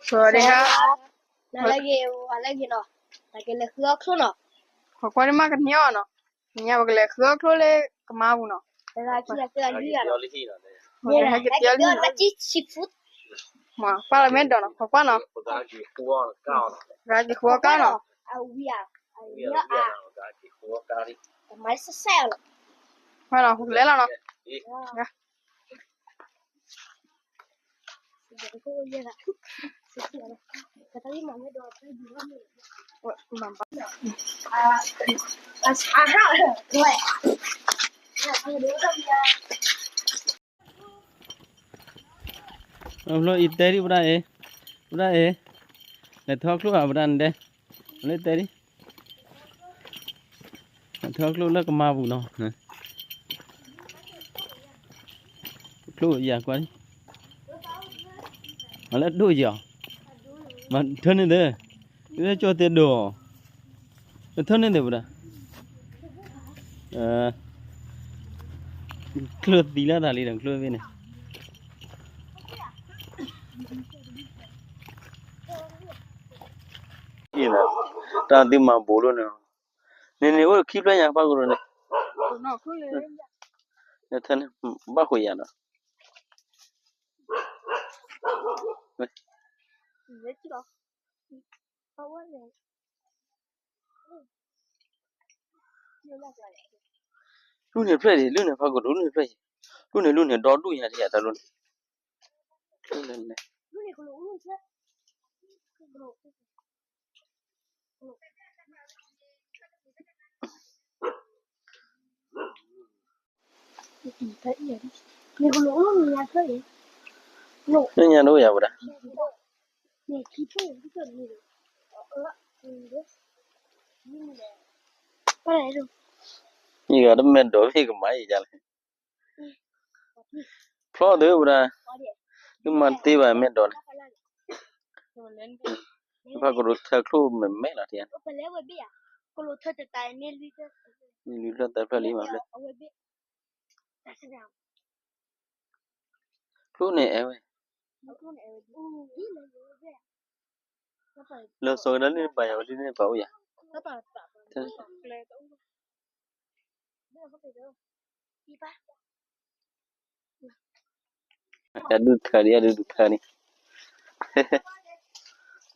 ဆိဒ့ဟါ, နလၢဂ့ၤ, ဝၤလၢဂ့ၤနီၤ, တၢ်ကလဲၤဃုအီၣ်ချိၣ်နီၤ, ခိးကွၢ်ဒ်မးကန့ၢ်အီၤနီၤ, ညါပကလဲၤဃုအီၣ်ချိၣ်လၢကမါပူၤနီၤ, ဟဲက့ၤတ့အီၤလံ, မ့ၢ်ပၢ်လီၤမ့ၢ်ဒိးနီၤ, ခိးကွၢ်နီၤ, ဂၤက့ၤဃုအီၣ်ကါနီၤ, ဝဲလီၤ လဲၤလီၤနီၤ. အဖျိအံၤတဲဒံး ဝဲဒၣ်အံၤ, ဝဲဒၣ်အံၤ, လဲၤထီၣ်ချိၣ်ဧါ ဝဲဒၣ်နတဲ, လၢတဲဒံး, လဲၤထီၣ်ချိၣ်လၢကမါပူၤနီၤ, ချိၣ်ယၤကွၢ်ဒံး, မၤလၢဒိၣ်ယၤ, မၤထၢန့ၢ်သ့, လၢကၠီတဲဒိၣ်, မၤထၢန့ၢ်သ့ဝဲဒၣ် ချိၣ်သံလၢတၢ်လံဒီးချိၣ်သ့န့ၣ်, တၢ်သံမၤဘိးလိာ်န့ၣ်, န့ၣ်န့ၣ်အိၣ်ခံဖျၢၣ်ညါဖးကရူၢ်န့ၣ်, နထၢန့ၣ် ဘၣ်ဃိးယၤဒီး လူန့ၣ်ဖျၢၣ်ဒံး လူန့ၣ်ဖျၢၣ်အံၤ, လူန့ၣ် လူန့ၣ် ဒီဒူၣ်ညါဒံးယၤတၢ်လူန့ၣ်, သ့ၣ်ညါတအိၣ်ယၤဝဲဒၣ်, ယဂၤတမဲာ်ဒိးမ့ၢ်ကမၤအံၤဒ်လဲၣ်, ဖျီသ့ဝဲဒၣ်, မ့ၢ်မၤတသ့ဘၣ်မဲာ်ဒိးန့ၣ်, ဖးကရူၢ်ထၢချိၣ်မဲာ်မဲာ်လီၤ, လွံၢ်ဖျၢၣ်သၢဖျၢၣ်လံမးဖျၢၣ်, ချိၣ်န့ၣ်အဲၣ်ဝဲ, လၢစီၤကဒါလၢပာ်ယၤဝဲဒ်န့ၣ်ပာ်အိၣ်ယၤ, အဒုးထၢဒံး အဒုးထၢဒံး,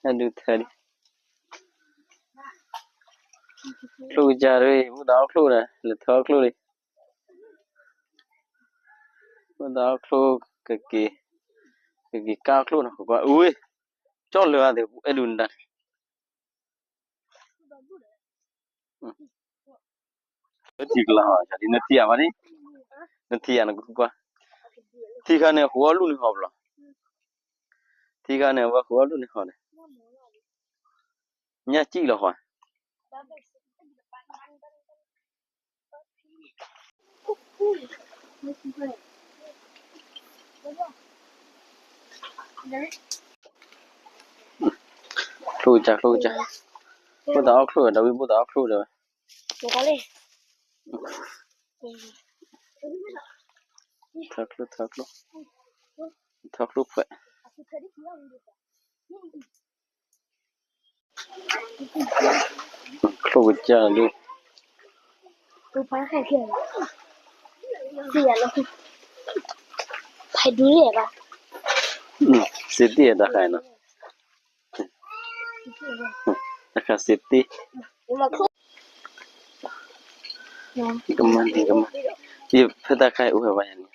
အဒုးထၢဒံး, ချိၣ်ကစၢ်တဝဲ မုၢ်သးအီၣ်ချိၣ်ဒီး လဲၤထၢအီၣ်ချိၣ်လံ, မုၢ်သးအီၣ်ချိၣ်, ကက့ၤ, ကက့ၤကၢ်အီၣ်ချိၣ်နီၤ ကွၢ်အူဝဲ, ကၠီလၢအသ့ၣ် အဲၣ်ဒိးနတၢ်န့ၣ် နထံၣ်ကလီၤ, နထံၣ်ယၤမးန့ၣ်, နထံၣ်ယၤနကကွၢ်, ထံခါန့ၣ် ဟူးအီၣ်လူၢ်န့ၣ်ဟီဘျီ, ထံခါန့ၣ် အဝဲဟူးအီၣ်လူၢ်န့ၣ်ဟီန့ၣ်, ညၣ်စံၣ်လီၤဃီ, ချိၣ်ကစၢ် ချိၣ်ကစၢ်, ဘိၣ်သးအီၣ်ချိၣ်ဒီးဝံၤ ဘိၣ်သးအီၣ်ချိၣ်ဒီးဝဲ, ထၢချိၣ် ထၢချိၣ်, ထၢချိၣ်ဖှဲး, ချိၣ်ကစၢ်ဒုး, ဖဲဒူလဲၣ်ဘၣ်, စ့တ့ၢ်တၢ်ခါနီၤ, တၢ်ခါစ့တ့ၢ်, ကမၤန့ၣ် ကမၤ, ယဖဲတၢ်ခါအံၤအိၣ်ဝဲဘၣ်ယၤန့ၣ်,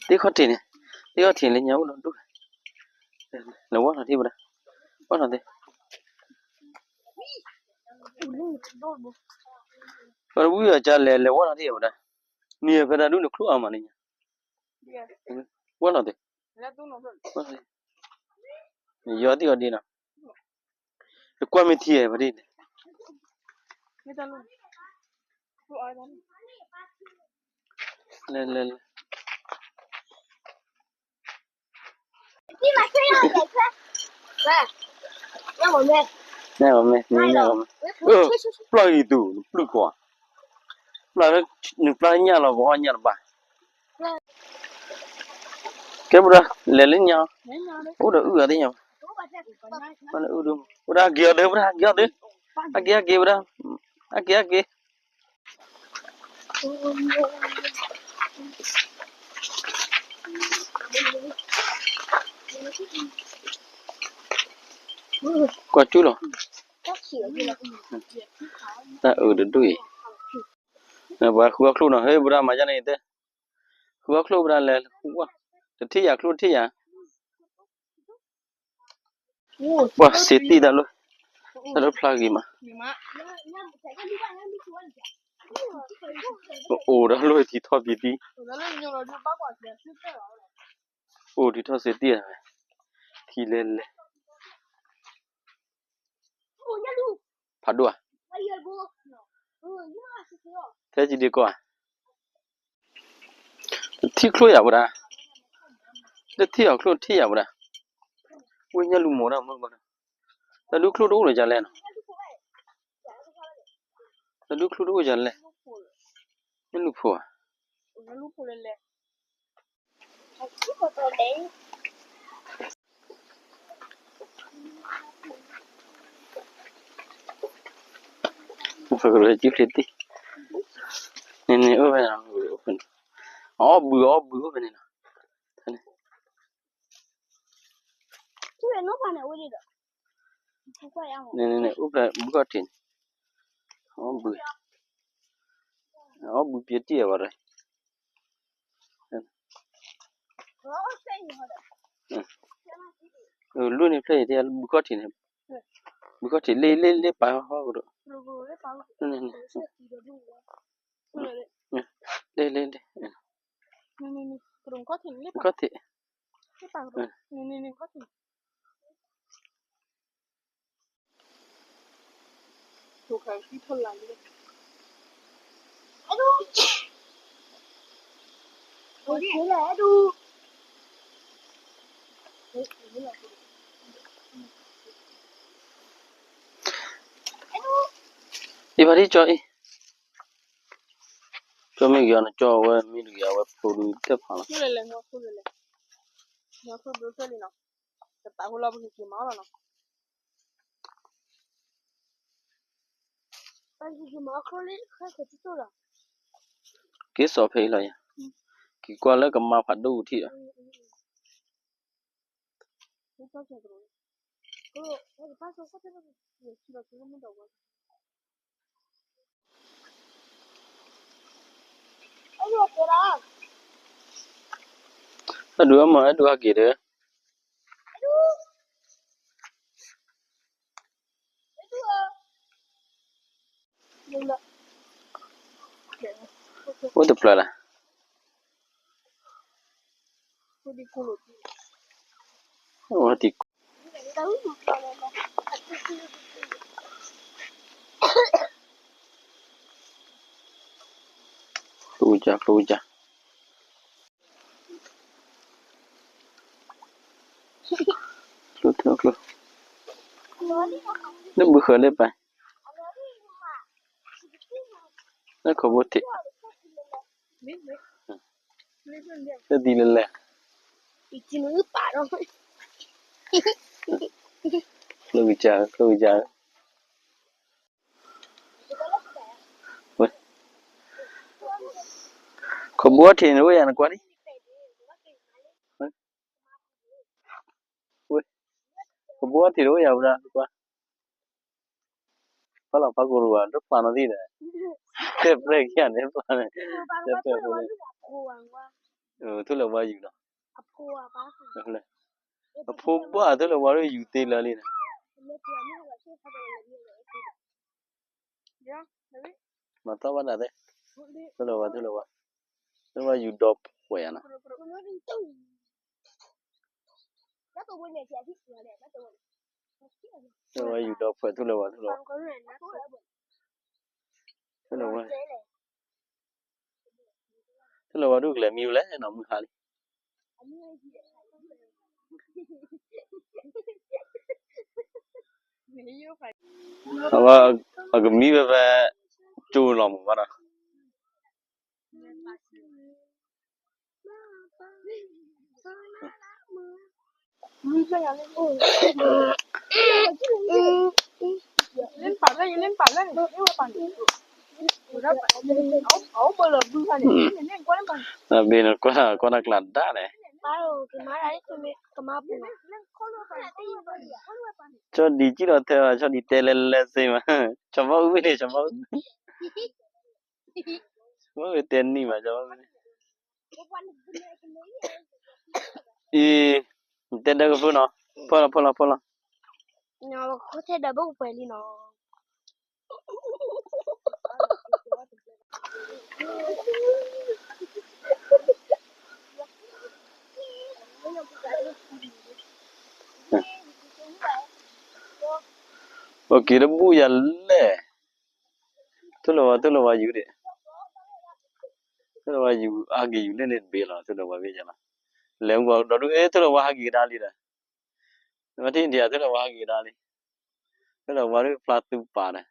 တ့ခီၣ်ထံးန့ၣ်, တ့ခီၣ်ထံးလၢညါအိၣ်လီၤဒိၣ်, လဲၤဝဲလီၤထံၣ်ဝဲဒၣ်, ဝဲလီၤသ့, ပှၤတဝံၤအီၤကလဲၤ လဲၤဝဲလီၤထံၣ်ဝဲဒၣ်, နံၤဖဲတၢ်ဒူၣ်န့ၣ် ချိၣ်အါမးန့ၣ်ညါ, ဝဲလီၤသ့, ယီၤသ့ၣ်အီၤဒ်နီၤ, ယကွၢ်မ့ၢ်ထံဧါ ပဒ်န့ၣ်, လဲၤလဲၤလဲၤ, ညၣ်ဂီၤမဲ, ညၣ်ဂီၤမဲ, ပျၢ်ဂ့ၤသူ, နပျုၢ်ကွၢ်, ပျၢ်, နပျၢ်ညၣ်လီၤ ပအီၣ်ညၣ်တဘၣ်, ကဲပဒၣ် လဲၤလၢညါ, အိၣ်ဒီးအုၣ်အီၤသ့ၣ်ညါ, အိၣ်ဒီးအုၣ်ဒိၣ်မး, ပဒၣ်က့ၤအီၤဒၢ ပဒၣ်က့ၤအီၤဒၢ, အက့ၤအက့ၤပဒၣ်, အက့ၤအက့ၤ ကွၢ်ကၠူၣ်လီၤ, တၢ်အုၣ်တဒူၣ်အံၤ, ပှၤဃုအီၣ်ချိၣ်နီၤ ဟဲပဒၣ်မၤယါန့ၣ်တဲ, ဃုအီၣ်ချိၣ်ပဒၣ်လဲၤ, တထံၣ်ယၤချိၣ်တထံၣ်ယၤ ပှၤစ့တံၢ်တၢ်လၢ, တၢ်လၢဖျါဂ့ၤမး, ပအိၣ်ဒီးလၢထံထီၣ်ပံၤတံၢ်, အိၣ်ထံထီၣ်စ့တံၢ်, ထံလဲၤလဲၤ, ဖးဒိၣ်ဧါ, ထဲကံဒ့ကီၢ်ဧါ တထံၣ်ချိၣ်ယၤဝဲဒၣ်, တထံၣ်အီၤချိၣ်ထံၣ်ယၤဝဲဒၣ်, ဝဲညၣ်လူၤမိၢ်ဒၣ်မုၢ်ဘၣ်ဒီး, တၢ်ဒုးချိၣ်တအိၣ်လၢယၤလဲၣ်နီၤ, တၢ်ဒုးချိၣ်တအိၣ်ယၤလဲၣ်, ညၣ်လူၤဖိဧါ ကရၢကံဖျ့တံၢ်, န့ၣ်န့ၣ်အိၣ်ဖဲန့ၣ်, အီၣ်ဘုအီၣ်ဘုအိၣ်ဖဲန့ၣ်လီၤ, န့ၣ်န့ၣ်န့ၣ် အိၣ်ဖဲဘုခီၣ်ထံးန့ၣ်, အီၣ်ဘု, အီၣ်ဘုပျဲတံၢ်အဘၣ်ဒီး လွံၢ်န့ၣ်ဖျၢၣ်အံၤ ဘုခီၣ်ထံးန့ၣ်, ဘုခီၣ်ထံးလ့လ့လ့ပာ်ဟီၣ်ကဒီး, လ့လ့လ့, ဘုခီၣ်ထံး အံၤဘၣ်ဒ်ကၠီအံၤ, ကၠီမ့ၢ်ဂ့ၤအီၤနကၠီဝဲ မ့ၢ်တဂ့ၤအဝဲဖိဒုးတဲဖးလီၤ, က့ၤစိာ်ဖဲအံၤလီၤယၤ, က့ၤကွၢ်လၢကမါဖးဒိၣ်ထံၣ်ဒီး အဲၣ်ဒိးအမၤ အဲၣ်ဒိးဟဲက့ၤဒီး အိၣ်တဖျၢၣ်လၢ အိၣ်တံၤ ကျိကၢ် ကျိကၢ် ကျိ ကျိ လၢဘုဃၢၤလၢပၢ် လၢခိၣ်ဘိထံး လၢဒ်လဲၣ်လဲၣ် ကျိကၢ် ကျိကၢ် ခိၣ်ဘိထံးန့ၣ် အိၣ်ယၤနကွၢ်လံ ခိၣ်ဘိထံးန့ၣ် အိၣ်ယၤဝဲဒၣ်ကွၢ် ဖးလီၤဖးကိရိၤဘၣ် တဖျါနီၤသံဒီး တဲပျဲၢ်ခံဂၤန့ၣ် ဖျါန့ၣ် တဲပျဲၢ်ဖိန့ၣ် ထူလၢဝါယူၤနီၤ အဖိဘၣ်ထူလၢဝါဒိၣ်ယူၤသ့လၢာ်လံန့ၣ် မၤသီဘၣ်ဒၣ်သ့ ထူလၢဝါ ထူလၢဝါ ထူလၢဝါယူၤဒီးပှဲၤယၤနီၤ ထူလၢဝါယူၤဒီးပှဲၤ ထူလၢဝါ ထူလၢဝါ ထူလၢဝါ ထူလၢဝါဒိၣ်ကလဲၤမံဝဲလဲၣ်နီၤ မုၢ်ဟါလံ အဝဲ အကမံဝဲဖဲ ကၠိလီၤမုၢ်ဘၣ်ဒီး ဘ့ၣ်နကွၢ် ကွၢ်တၢ်ကျးဒၣ်န့ၣ်, ဆီဒံၣ်ကံၣ်လီၤထဲဘၣ် ဆီဒံၣ်တဲလဲၤလဲၤစ့မး, ဆီဘၣ်အုၣ်န့ၣ် ဆီဘၣ်အုၣ်, ဆီဘၣ်အုၣ်တဲနံၣ်မး ဆီဘၣ်အုၣ်န့ၣ်, အံၤ, နတဲဒၢကဖိနီၤ, ဖီလီၤ ဖီလီၤ ဖီလီၤ, ထဲဒၢဘၣ်ပှဲၤလံနီၤ. အိၣ်က့ၤတဘူၣ်ယၤလဲၣ်, ထိၣ်လီၤဝါ ထိၣ်လီၤဝါယူၤဒံး, ထိၣ်လီၤဝါယူၤ ဟးက့ၤယူၤလၢန့ၣ်တဘ့ၣ်လီၤ ထိၣ်လီၤဝါဘ့ၣ်ယၤလီၤ, လဲၤမုၢ်ကီၤဒီးဒုး အဲ ထိၣ်လီၤဝါဟးက့ၤကဒါလံဒီး, မ့ၢ်ထံၣ်ဒံး ထိၣ်လီၤဝါဟးက့ၤကဒါလံ, ထိၣ်လီၤဝါဒုးဖျါသူပာ်ဒီး,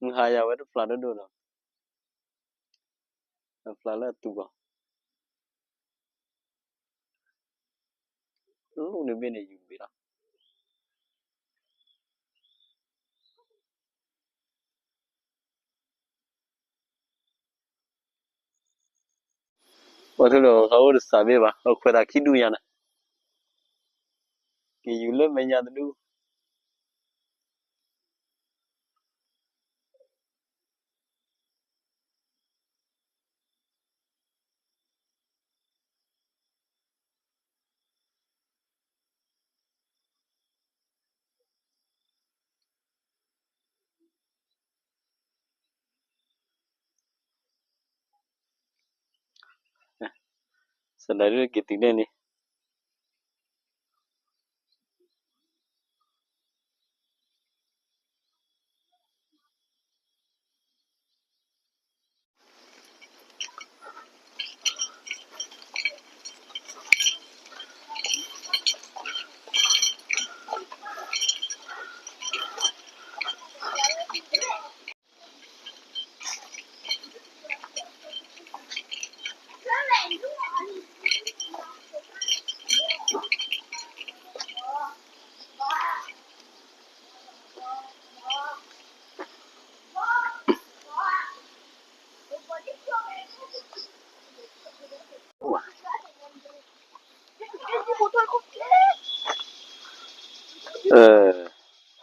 မုၢ်ဟါယၤဝဲတဖျါဒိၣ်ဒိၣ်ဒီး, ဖျါလၢအသူကီး လူၣ်န့ၣ်ဘ့ၣ်န့ၣ်ယူၤတဘ့ၣ်လီၤ. ပှၤထိၣ်လီၤဝါအိၣ်တစးဘ့ၣ်ဘၣ် အခွဲးသးခံဒူၣ်ညါန့ၣ်, က့ၤယူၤလၢမဲာ်ညါတဒူၣ် စဒၢဒုးက့ၤတုၤန့ၣ်န့ၣ်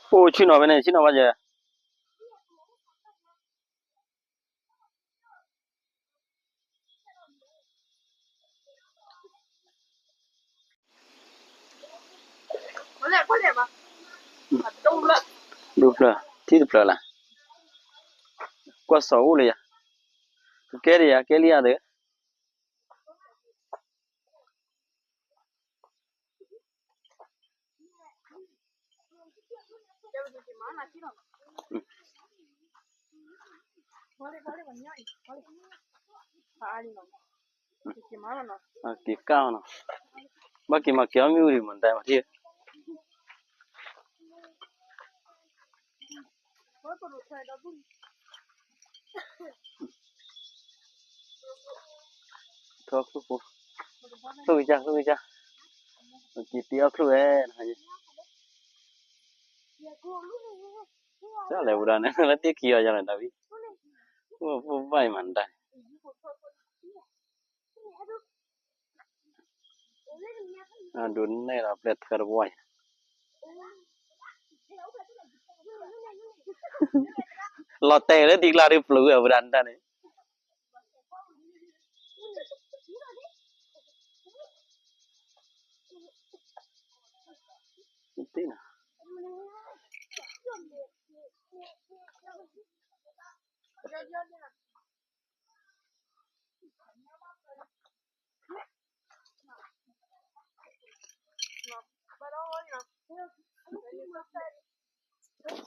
အိၣ်ဆ့ၣ်နီၤဖဲန့ၣ် ဆ့ၣ်နီၤဘၣ်ယဲၢ် ဒူၣ်ဖျၢၣ် ထံၣ်တဖျၢၣ်လၢ် ကွၢ်စီၤအိၣ်လၢယၤ ကကဲဒ်ယၤ ကဲလံယၤဒီး က့ၤကၢ်နီၤ ဘၣ်က့ၤမၤက့ၤအီၣ်မ့ၣ်အူဒံးမၤတၢ်မၤထံၣ် ထီၣ်ချိၣ်ဖိ ချိၣ်ဂံၢ်ကၢ် ချိၣ်ဂံၢ်ကၢ် က့ၤတ့အီၣ်ချိၣ်ဝဲ တၢ်လဲၤဝဲဒၣ်န့ၣ် လၢတ့ခံအီၤယၤန့ၣ် တၢ်ဝံၣ် အိၣ်ဘၣ်အံၤမၤတၢ် အဒိးနဲၣ်ဒီး ပျဲၢ်ထၢတဝီညါ လီၤတဲာ်လၢထံကျါဒုးပျုၤဝဲဒၣ်တၢ်န့ၣ် တ့ၢ်နၤ တ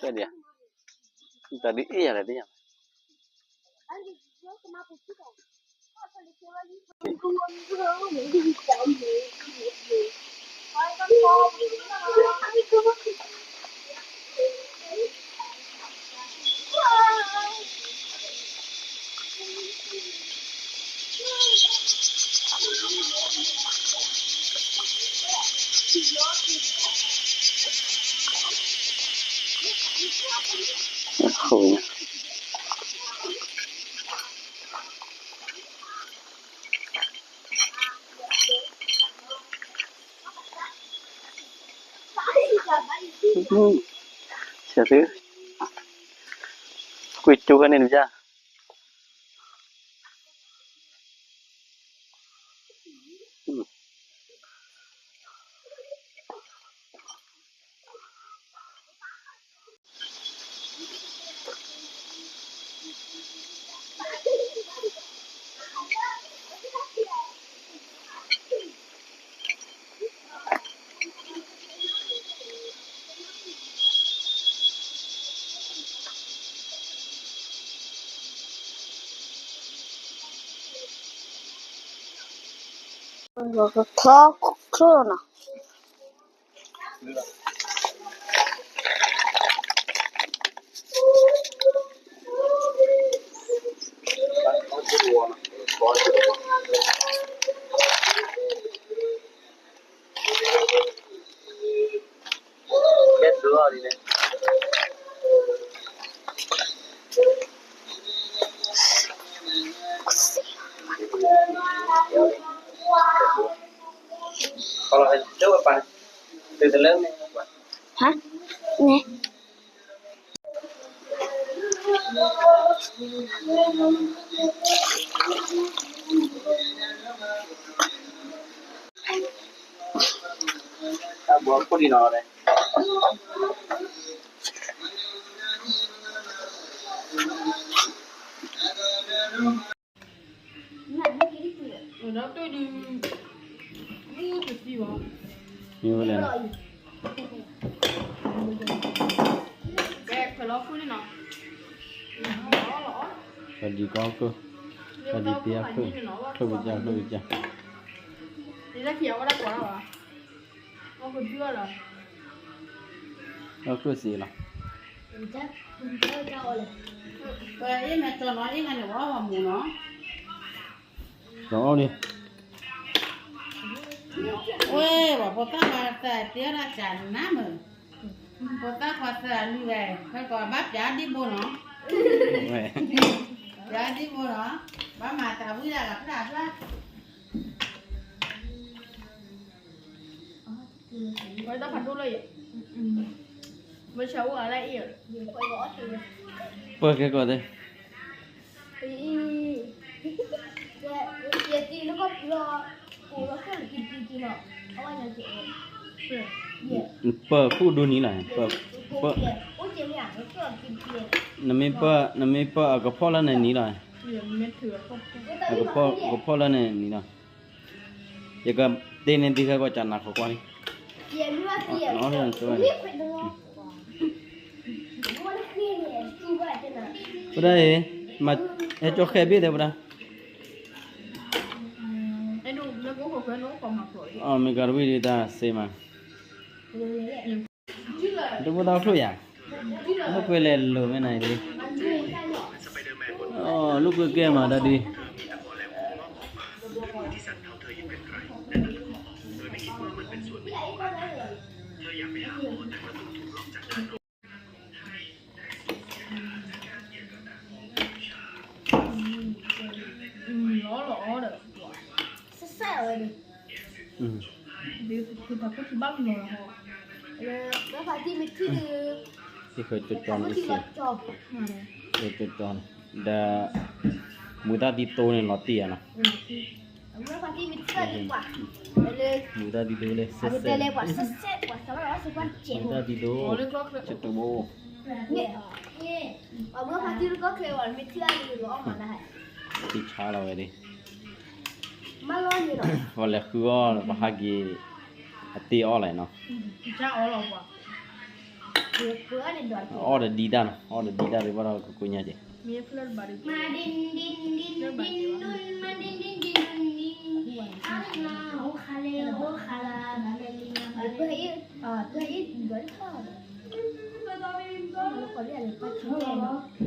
ၢ်ဒ်အံၤ တၢ်ဒ်အံၤယၤလဲၣ် တညါ အဃိ ဆဲးသု ကွံာ်ကၠိခဲန့ၣ်တပျၢ် ကချီချိနီၤ ဟါ န့ၣ် တၢ်ဘီခိၣ်ဒံးနီၤ မ့ၢ်ဝဲလဲၣ်နီၤ ကဲ ခွဲးလီၤခိၣ်န့ၣ်နီၤ ပှၤဒံးကီၢ်ခိၣ် ပှၤဒံးတ့အခိၣ် ခိၣ်ပကၢ် ခိၣ်ပကၢ် လီၤခိၣ်စ့လီၤ ပအ့ၣ်မဲာ်ကၠီနီၤ အ့ၣ်မဲာ်န့ၣ် ဝဲဝဲမူနီၤ ကၠီအီၣ်လံ ဝဲ ပှၤဖိသၣ်ခွါသးတ့အီၣ်တၢ်ကၢ်နါမုၢ် ဖိသၣ်ခွါသးလွံၢ်ဝဲ ဖဲကီးဘၣ်ပျၢ်ဒံဘိနီၤ ပျၢ်ဒံဘိနီၤ ဘၣ်မၤသးဝံၣ်ဒၣ်ဂၤဖျၢၣ်ဖျၢၣ် ဝဲတၢ်ဖးဒိၣ်လၢယဲ ဝဲဆၢအိၣ်အါလၢအ့ၣ် ပၢ်ကဲကီးသ့ ပၢ်ခိၣ်ဒိနံၤလီၤ ပၢ် နမ့ၢ်ပၢ် နမ့ၢ်ပၢ်အကဖီၣ်လၢနနံၤလီၤ အကဖီၣ်လၢနနံၤလီၤ ယကတဲန့ၢ်သုခဲကီး ကနၤခိးကွၢ်လံ ဝဲဒၣ်အံၤ မ့ၢ်ဟဲကၠီဃဲဘ့ၣ်သဲဝဲဒၣ် အမ့ၢ်ကၤတဝံၣ်ဒုးတၢ်စ့မး တဘိတၢ်ချိၣ်ယၤ လိာ်ကွဲလဲၤလိာ်မဲနၤအံၤဒုး လိာ်ကွဲကဲမးတၢ်ဒုး လီၤလီၤအီၤဒီး စဲးစဲးဝဲန့ၣ် ဖုဖးထံဘၣ်မနီၤဟီ ဖုဖးထံမ့ၢ်ထံၣ်ဒီး ဃဲကၠီကၠီန့ၣ် ဃဲကၠီကၠီန့ၣ် ဒီး မုာ်တၢ်ဒ်သိးန့ၣ် လီၤတံၢ်ဧါနီၤ မုာ်တၢ်ဒ်သိးလၢ စဲးစဲး မုာ်တၢ်ဒ်သိး တဘိ သ့ၣ်ဆါလီၤဝဲဒၣ် ပှၤလဲၤဃုအီၣ် ပဟးက့ၤအတ့ၢ်အီၣ်လီၤနီၤ အီၣ်ဒီးဒံတၢ်နီၤ အီၣ်ဒီးဒံတၢ်ဒုးဘၣ်ဒီး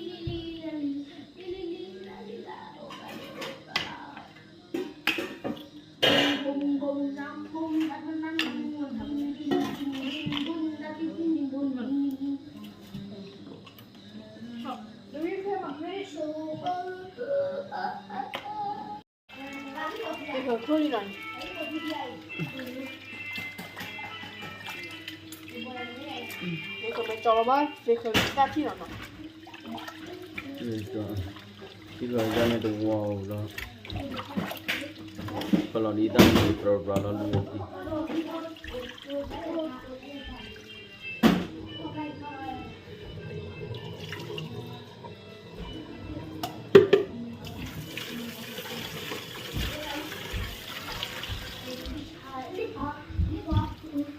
ကကိးညါက့ၤ လီၤ လံနီၤ, ယကမၤကၠီလီၤဘၣ်, ယကတၢ်ထံၣ်လီၤနီၤ, ထံၣ်လီၤယၤန့ၣ်တဝီလီၤ, ပလီၤဒ်တၢ်မ့ၢ်ပြၢပြၢလီၤလူၤအံၤ ဟ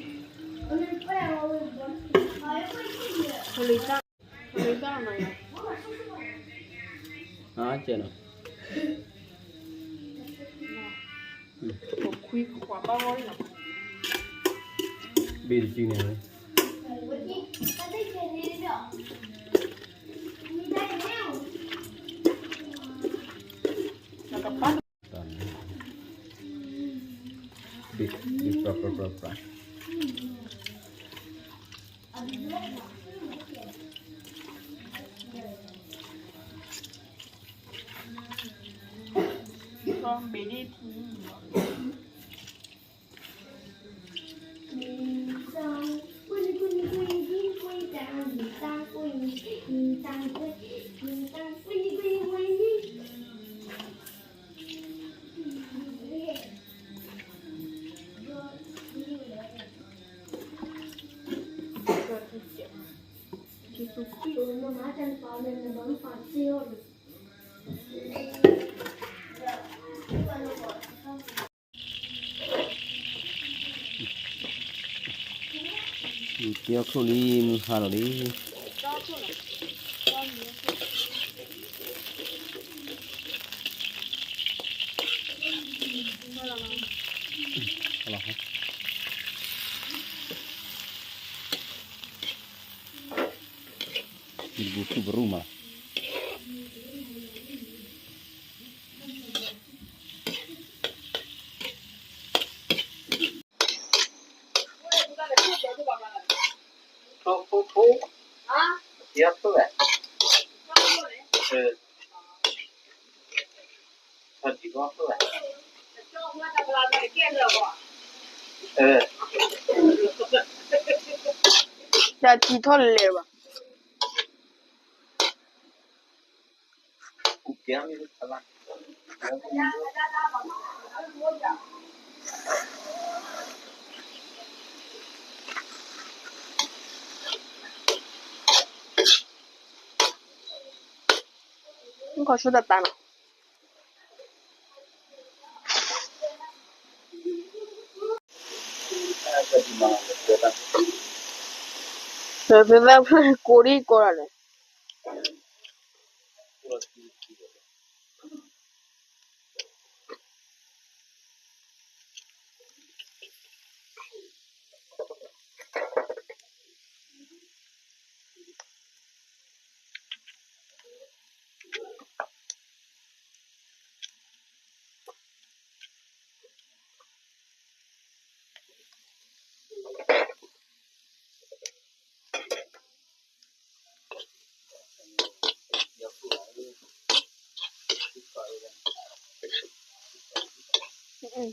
ါ ကဲနီၤ, ဘ့ၣ်တစုန့ၣ် တၢ်န့ၣ် ဘ့ၣ် ဘ့ၣ်ပြၢပြၢပြၢပြၢ က့ၤအီၣ်ချိၣ်လံ မုၢ်ဟါလီၤလံ. တၢ်ထံထီၣ်လဲၤဘၣ်. ခီဆိတၢ်တၢ်နီၤ. သုသၣ်ဖျၢၣ်ကိးဒံကိးဂၤလဲၣ်.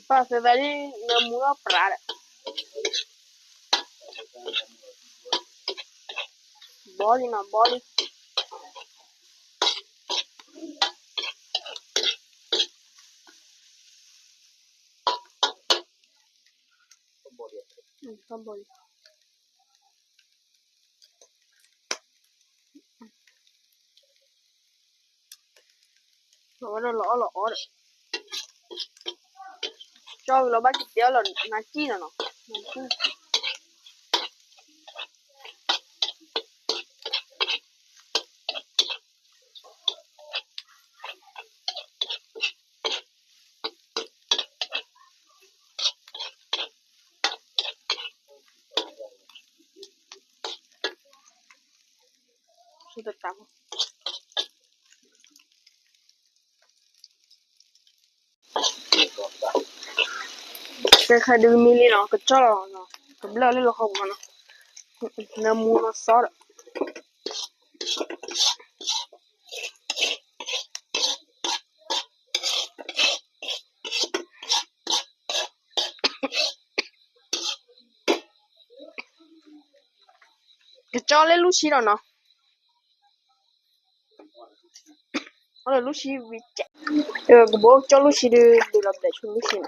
ပှၤသ့ၣ်သးလံ နၢမူလီၤပြးဒီး ဘီလံနီၤ ဘီလံ. ဘီလံ. အဝဲဒၣ်လီၤအီၣ်လီၤအီဒီး ကၠီဝံၤလီၤဘၣ်က့ၤတဲအီၤလီၤ နၤကံၣ်နီၤနီၤ နၤကံၣ် ဆူတတၢ်ဖိ ကဲခါဒုးမံလံနီၤ ကကၠီလီၤနီၤ ကဘျၢလၢလီၤဃီပူၤနီၤ နၢမူနီၤစီဒီး ကၠီလၢလူၢ်ဆံဒီးနီၤ, အီလၢလူၢ်ဆံဝံၤကဲ, ကဘိကၠီလူၢ်ဆံဒီး ဒုးလီၤဘျဲးဆူလူၢ်ဆံနီၤ.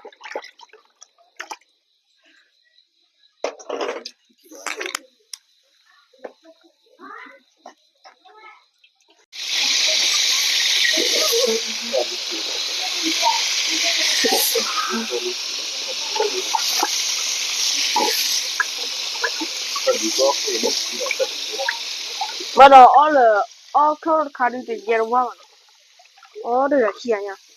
ဘၣ်ဒီးအီလၢ အီချိၣ်တခါဒုးတယဲၢ်တဝၢ်ဘၣ်နီၤ, အီတဂၤခံဂၤညါ.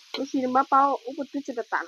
လူၢ်ဆံနဘၣ်ပာ်အိၣ်ပတုာ်စ့တတး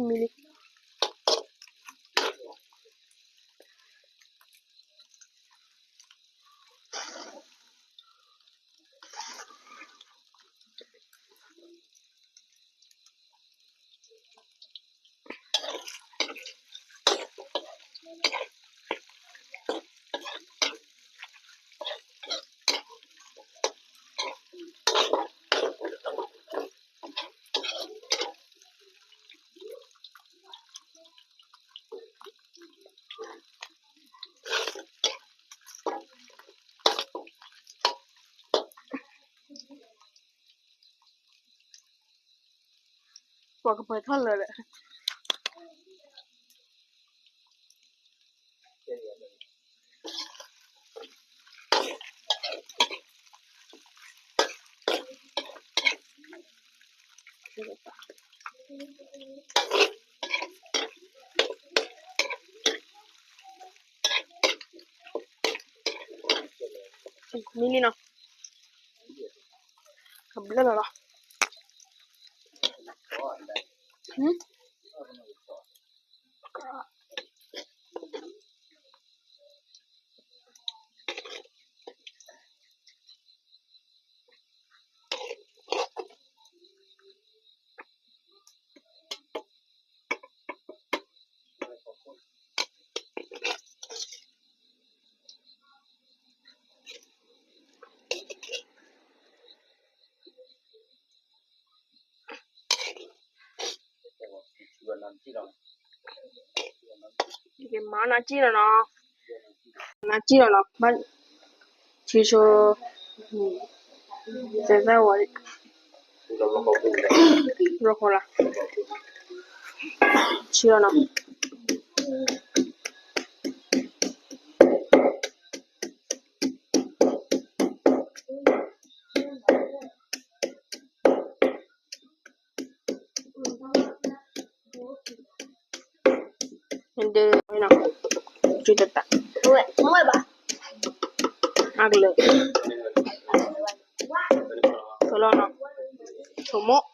နီၤ. ပကဖၢလီၤဃီလီၤ, လီၤဃီတဘ့ၣ်ဃီလီၤ. ဘူးဒီးကမံလံ. ပှၤကပှဲၤထီၣ်လၢာ်ဒီး မံလံနီၤ, ကဘျၢလီၤလီၤ. မၤနၤကံၣ်လီၤနီၤ, နၤကံၣ်လီၤနီၤ, ဘၣ် ဆံဆိ သဲသၣ်ဝါ ဘျီဃီလၢ ဆံလီၤနီၤ. ဒ် ကတတး အကလၢာ် ဖဲလီၤနီၤ ဆိမိၣ်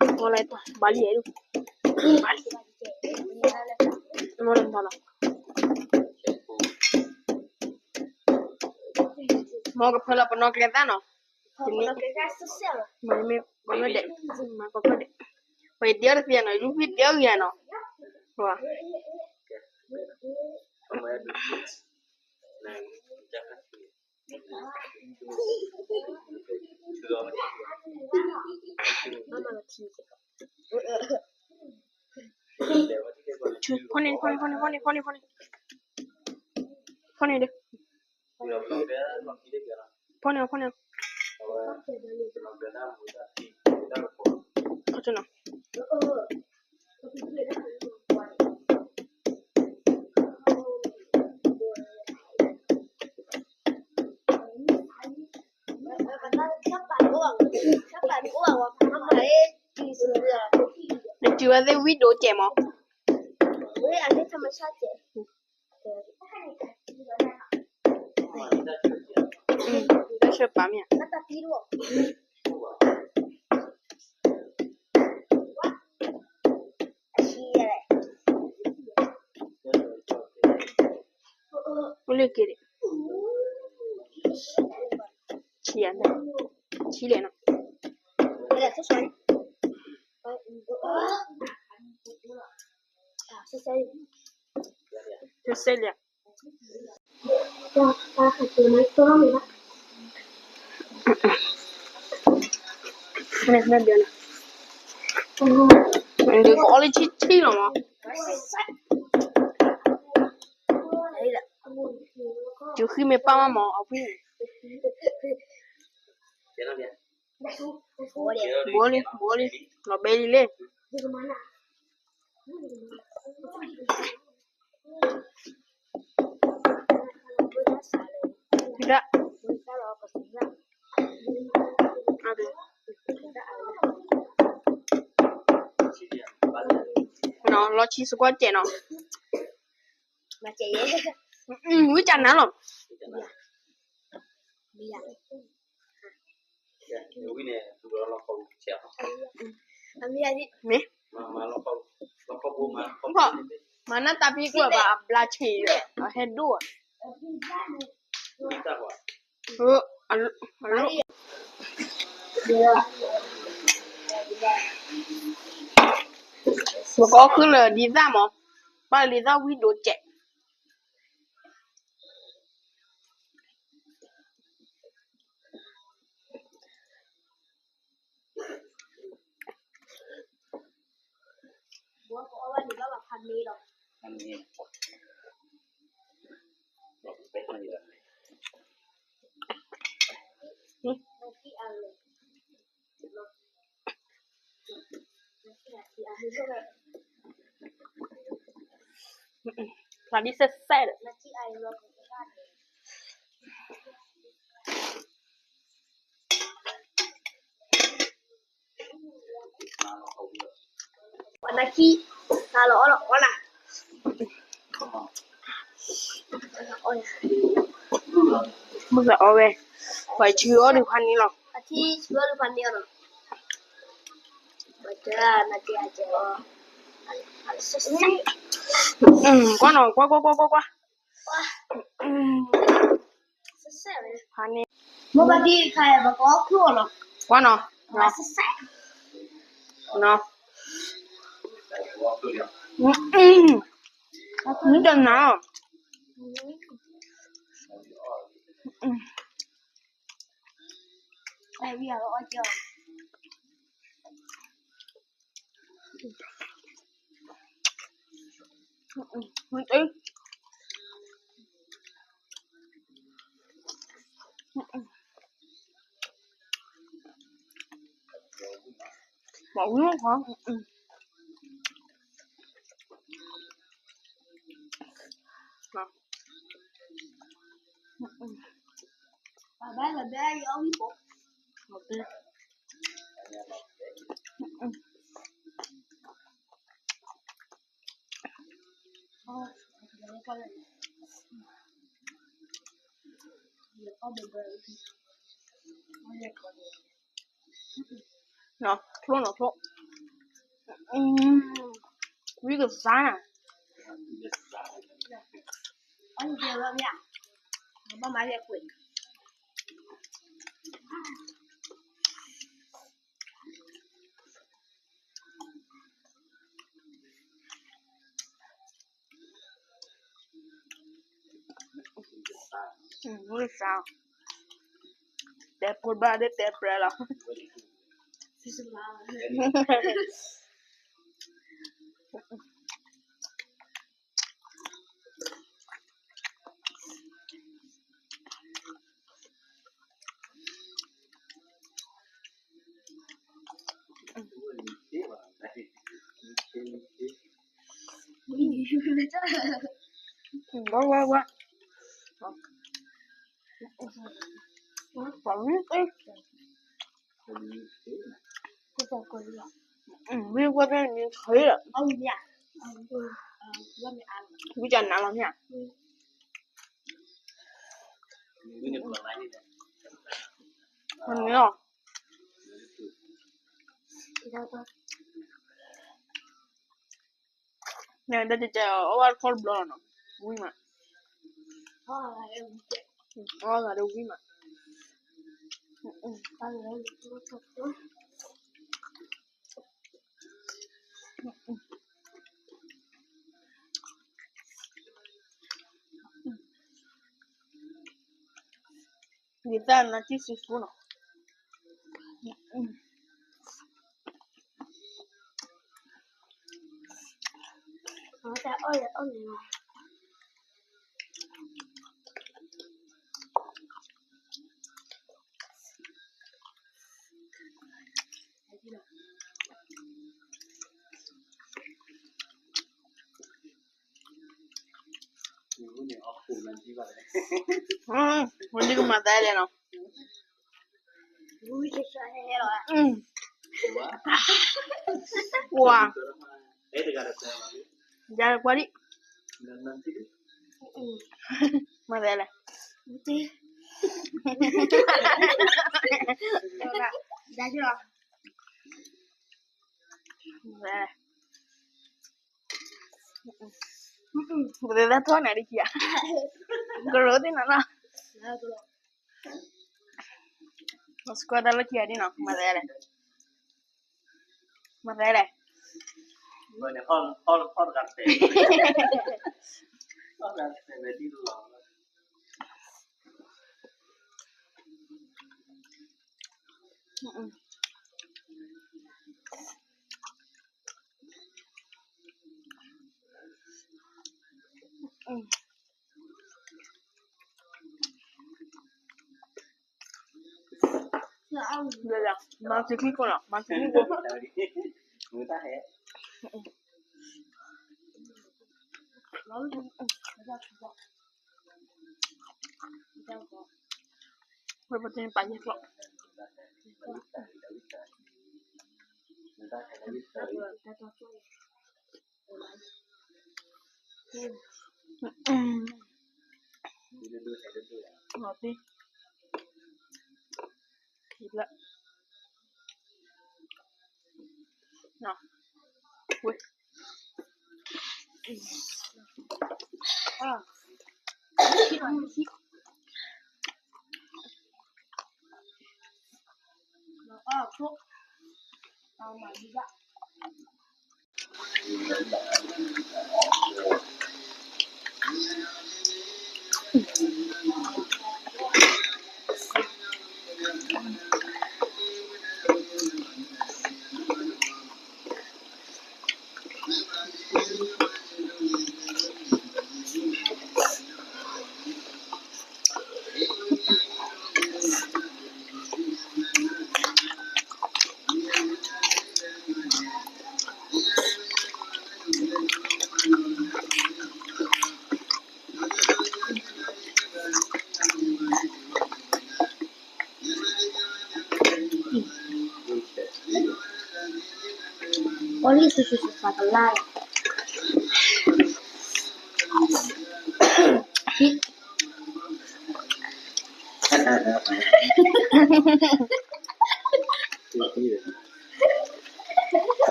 ဘၣ်လံအဲၣ်ဒိၣ်, ဘၣ်လံ, မ့ၢ်တၢ်လီၤ, မ်ကဖၢလီၤပနီၣ်ကျဲသၣ်နီၤ, မ့ၢ်, မ့ၢ်ဒဲး, မ့ၢ်ကဖၢဒဲး, ပှၤယတဲအီၤတသ့နီၤ, လူၤဖံတဲအီၤဂ့ၤနီၤ, ဝါ ဖီၣ်န့ၢ်, ဖီၣ်န့ၢ်, ဖီၣ်န့ၢ်, ဖီၣ်န့ၢ်, ဖီၣ်န့ၢ်, ဖီၣ်န့ၢ်, ဖီၣ်န့ၢ်, ဖီၣ်န့ၢ်, ဖီၣ်န့ၢ်, ဖီၣ်န့ၢ်နီၤ. နစံးဝဲသ့ၣ်ဝံၣ်ဒိၣ်ကဲးမး, တၢ်ဆၢပာ်မ့ၢ်ဧါ. အိၣ်လၢက့ၤဒံး, ဆံးယၤ, ဆံးလဲၣ်နီၤ, တစဲးလံဧါ. နကအီလၢဆံဆံလီၤမး, တုၤဃံမ့ၢ်ပာ်မးမး အဝံၣ်န့ၣ်, ဘိလံ, ဘိလံ, လီၤဘဲလံလဲၣ်. လီၤဆံးစကွၢ်ကဲးနီၤ, ဝံၣ်ကနၤလီၤ. မ့ၢ်, မၤနၢ်တၢ်ဖံကွၢ်ဘၣ် အဘျါဆံး, အဟဲဒိၣ်, အလိၣ်, ပကအီၣ်ဃုာ်လၢဒ်သၣ်မး, ဘၣ်လၢဒ်သၣ်ဝံၣ်ဒိၣ်ကဲး. ဖျါဒ်စဲးစဲးဒီး ပှၤနၢ်ခံ, တၢ်လီၤအီၣ်လီၤအီလၢ်, မုၢ်ကအီၣ်ဝဲ, ပှၤဆှၢအီၣ်ဒုးဖးန့ၣ်လီၤ, ကွၢ်နီၤ, ကွၢ် ကွၢ် ကွၢ် ကွၢ် ကွၢ်, ဖးန့ၣ်, ကွၢ်နီၤ, နီၤ, မ့ၢ်တနၤလီၤ. နီၢ်ချိၣ် နီၢ်ချိၣ်, ဝံကစါနၤ, ဘၣ်မၤလၢကွံာ် ဝံကစါ, တဲဖိဘၣ်ဒီးတဲပြဲလီၤ. ဝါ ဝါ ဝါ, ဝံကစါနၤလီၤမ့ၢ်ဧါ, ဝံလီၤ န့ၣ် ဒီးကဲ အီၣ်ဘၣ်တခီတဘျီလီၤနီၤ, ဝံမး, အီၣ်ဂၤဒီးဝံမး, ယသးနၤကံၢ်စူစူနီၤ. ဝဲဒ်ကမၤသးလဲၣ်နီၤ. ဝါ, ယၤကွၢ်ဒံး, မၤသးလဲၣ်, ပသဲထီၣ်နၤဒံးခံဧါ, ကရိသ့ၣ်နၤနီၤ, စကွၢ်တၢ်လၢခံဂၤဒ်နီၤ, မၤသးလဲၣ်, မၤသးလဲၣ်, မၤသံခံကိးနီၤ, မၤသံခံကိး, ဝဲပသ့ၣ်ပာ်ယဲၢ်ကျီၢ်, လီၤတံၢ်, ခံဘျီ, နီၤ, ဝဲ, အါ, အါ, အါ, မၤဒံးဘၣ်.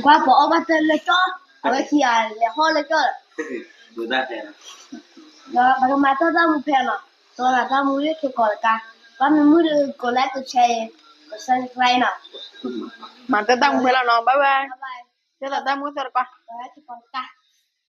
ကွၢ်ပအီၣ်ဘၣ်တၢ်လၢကၠီ, အဝဲခံဂၤလဲၤဟီၣ်လၢကၠီလီၤ, ဒီးပကမၤတၢ်သၣ်မူဖဲနီၤ, ကမၤတၢ်မူလၢကကိးတကါ, ဘၣ်မနုၤမုၢ်ဒီး ကိး like ကိး share ကိး subscribe နီၤ, မၤတၢ်သၣ်မူဖဲလီၤနီၤ, bye bye, ကဲသးတၢ်မူသၢတကါ, bye bye, ကကိးတကါ.